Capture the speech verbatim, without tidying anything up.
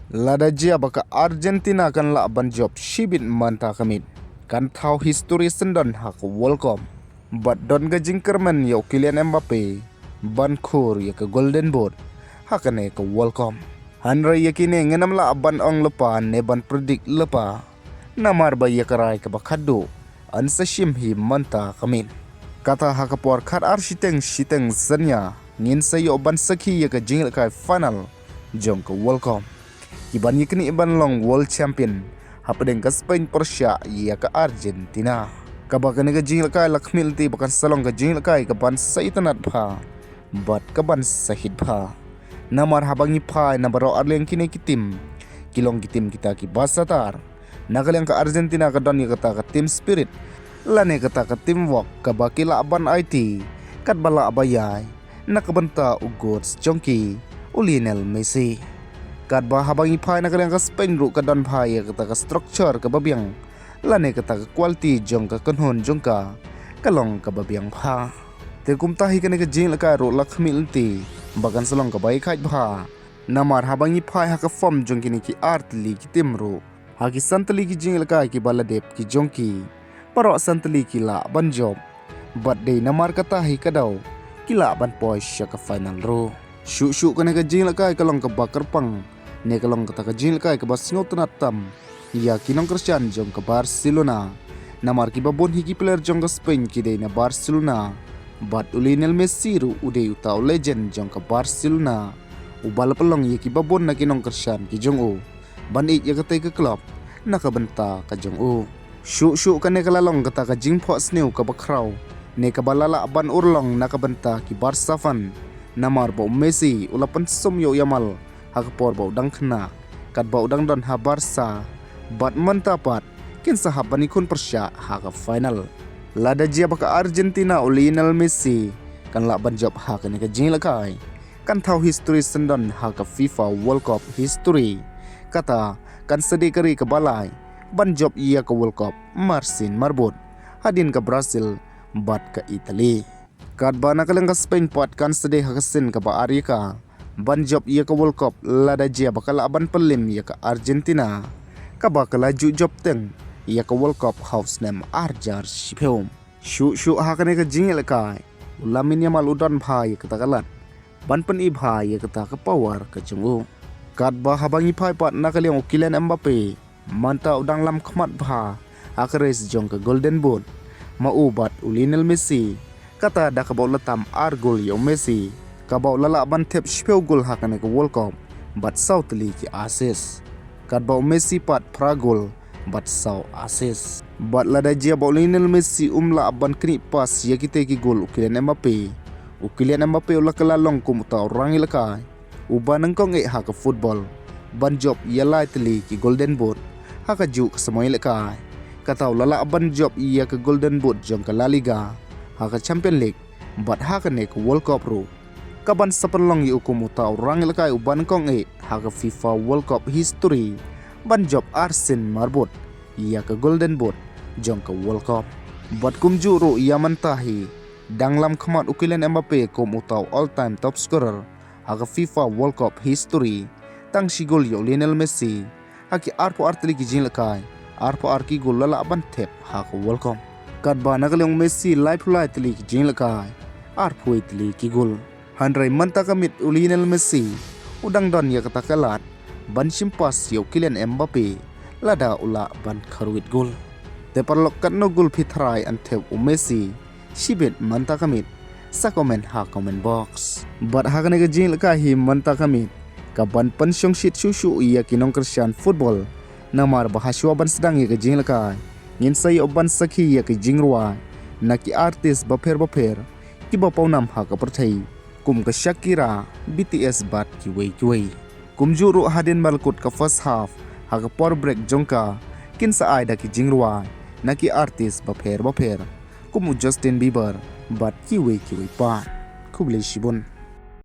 Lada jia ba ka Argentina kan lah ban jop shibit mynta ka miet, kan thaw history syndon ha ka World Cup. Bad don ka jingkyrmen ïa u Kylian Mbappe ban khur ïa ka Golden Boot ha kane ka World Cup. Hynrei ïa kine ngin ym lah ban ong lypa ne ban predict lypa, namar ba ïa ka rai kaba khatduh yn sa shim hi mynta ka miet. Kata ha ka por khatar shiteng shiteng synñia ngin sa ïoh ban sakhi ïa ka jingïalehkai final jong ka World Cup. Kiban ïa kine ban long world champion hapdeng ka Spain pyrshah ïa ka Argentina. Kaba kane ka jingïalehkai la khmih lynti ba kan sa long ka jingïalehkai kaban sa itynnad bha bad kaban sa hit bha. Namar haba ngi phai na baroh arliang kine ki team, ki long ki team kita kiba satar. Na ka liang ka Argentina ka don ïa kata ka team spirit lane kata ka teamwork kaba ki lah ban aiti katba lah ba ïai na ka bynta u goat jong ki, u Lionel Messi. Katba haba ngi phai na ka liang ka Spain ruh ka don bha ïa kata ka structure kaba biang lane kata ka quality jong ka kynhun jong ka ka long kaba biang bha. Te kumta hi kane ka jingïalehkai ruh la khmih lynti ba kan sa long kaba ïakhaid bha. Namar haba ngi phai ha ka form jong kine ki artylli ki team ruh, ha ki santylli ki jingïalehkai kiba la dep ki jong ki, baroh santylli ki lah ban jop. Bad dei namar kata hi ka daw ki lah ban poi sha ka final ruh. Shuh shuh kane ka jingïalehkai ka long kaba kyrpang ne ka long kata ka jingïalehkai kaba sngewtynnad tam ïa ki nongkyrshan jong ka Barcelona. Namar kiba bun hi ki player jong ka Spain ki dei na Barcelona. Bad u Lionel Messi ruh u dei uta u legend jong ka Barcelona, uba la pynlong ïa kiba bun na ki nongkyrshan ki jong u ban ïeit ïa katei ka club na ka bynta ka jong u. Shuh shuh kane ka la long kata ka jingphohsniew kaba khraw ne kaba la lah ban urlong na ka bynta ki Barca fan. Namar ba u Messi u la pynsum ïa u Yamal ha ka por ba u dang khynnah, katba u dang don ha Barca. Bad mynta pat kin sa hap ban ïakhun pyrshah ha ka final. Lada jia ba ka Argentina u Lionel Messi kan lah ban jop ha kane ka jingïalehkai, kan thaw history syndon ha ka FIFA World Cup history. Kata kan sa dei ka ri kaba lai ban jop ïa ka World Cup marsien marbud, hadien ka Brazil bad ka Italy. Katba na ka liang ka Spain pat kan sa dei ha ka sien kaba ar ïa ka ban jop ïa ka World Cup lada jia ba ka lah ban pynlem ïa ka Argentina, kaba ka la ju jop teng ïa ka World Cup ha u snem ar hajar shiphew. Shuh shuh ha kane ka jingïalehkai u Lamine Yamal u don bha ïa kata ka lad ban pyni bha ïa kata ka power ka jong u. Katba haba ngi phai pat na ka liang u Kylian Mbappe, mynta u dang lam khmat bha ha ka race jong ka Golden Boot. Ma u bad u Lionel Messi, kata da kaba u la tam ar gol ïa u Messi, kaba u la lah ban thep shiphew gol ha kane ka World Cup bad saw tylli ki assist. Katba u Messi pat phra gol bad saw assist. Bad lada jia ba u Lionel Messi um lah ban knieh pass ïa kitei ki gol u Kylian Mbappe, u Kylian Mbappe u la kylla long kum uta u rangïalehkai uba nyngkong eh ha ka football ban jop ïa lai tylli ki Golden Boot ha kajuh ka samoi ïalehkai. Kata u la lah ban jop ïa ka Golden Boot jong ka La Liga ha ka Champion League bad ha kane ka World Cup ruh, kaban sa pynlong ïa u kum uta u rangïalehkai uba nyngkong eh ha ka FIFA World Cup history ban jop arsien marbud ïa ka Golden Boot jong ka World Cup. Bad kumjuh ruh ïa mynta hi dang lam khmat u Kylian Mbappe kum uta u all time top scorer ha ka FIFA World Cup history, tang shi gol ïa u Lionel Messi ha ki arphew ar tylli ki jingïalehkai, arphew ar ki gol la lah ban thep ha ka World Cup. Katba na ka liang u Messi laiphew lai tylli ki jingïalehkai, arphew wei tylli ki gol. Hynrei mynta ka miet u Lionel Messi u dang don ïa kata ka lad ban shim pass ïa u Kylian Mbappe lada u lah ban kharwit gol. Te paralok, katno gol phi tharai yn thep u Messi shibit mynta ka miet? Sa comment ha comment box. Bad ha kane ka jingïalehkai hi mynta ka miet kaban pynshongshit shuh shuh ïa ki nongkyrshan football. Namar ba hashwa ban sdang ïa ka jingïalehkai ngin sa ïoh ban sakhi ïa ki jingrwai na ki artist bapher bapher kiba pawnam ha ka pyrthei, kum ka Shakira, B T S bad kiwei kiwei. Kumjuh ruh hadien ba la kut ka first half, ha ka por break jong ka, kin sa ai da ki jingrwai na ki artist bapher bapher, kum u Justin Bieber bad kiwei kiwei pat. Khublei shibun.